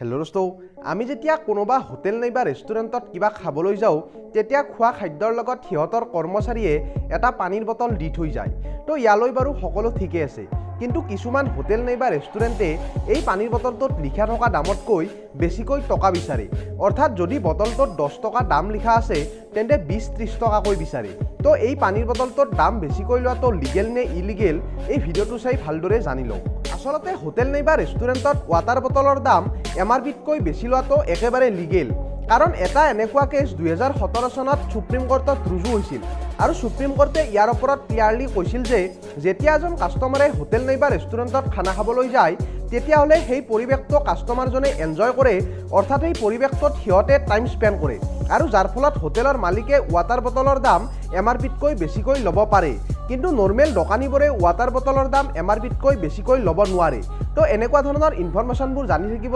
Hello' দোস্ত, আমি যেতিয়া কোনোবা হোটেল নাইবা ৰেষ্টুৰেণ্টত কিবা খাবলৈ যাওঁ, তেতিয়া খোৱা খাদ্যৰ লগত সিহঁতৰ কৰ্মচাৰীয়ে এটা পানীৰ বটল দি থৈ যায়। তো ইয়ালৈ বাৰু সকলো ঠিকে আছে, কিন্তু কিছুমান হোটেল নাইবা ৰেষ্টুৰেণ্টে এই পানীৰ বটলটোত লিখা থকা দামতকৈ বেছিকৈ টকা বিচাৰে। অৰ্থাৎ যদি বটলটোত 10 টকা দাম লিখা আছে, তেন্তে 20-30 টকাকৈ বিচাৰে। তো এই পানীৰ বটলটোত দাম বেছিকৈ লোৱাটো লিগেল নে ইলিগেল, এই ভিডিঅ'টো চাই ভালদৰে জানি লওক। আচলতে হোটেল নাইবা ৰেষ্টুৰেণ্টত ৱাটাৰ বটলৰ দাম এমআৰপিতকৈ বেছি লোৱাটো একেবাৰে লিগেল, কাৰণ এটা এনেকুৱা কেছ 2017 চনত ছুপ্ৰিম কোৰ্টত ৰুজু হৈছিল আৰু ছুপ্ৰিম কোৰ্টে ইয়াৰ ওপৰত ক্লিয়াৰলি কৈছিল যে যেতিয়া এজন কাষ্টমাৰে হোটেল নাইবা ৰেষ্টুৰেণ্টত খানা খাবলৈ যায়, তেতিয়াহ'লে সেই পৰিৱেশটো কাষ্টমাৰজনে এনজয় কৰে, অৰ্থাৎ সেই পৰিৱেশটোত সিহঁতে টাইম স্পেণ্ড কৰে আৰু যাৰ ফলত হোটেলৰ মালিকে ৱাটাৰ বটলৰ দাম এমআৰপিতকৈ বেছিকৈ ল'ব পাৰে। কিন্তু নৰ্মেল দোকানীবোৰে ৱাটাৰ বটলৰ দাম এমআৰপিতকৈ বেছিকৈ ল'ব নোৱাৰে। তো এনেকুৱা ধৰণৰ ইনফৰমেশ্যনবোৰ জানি থাকিব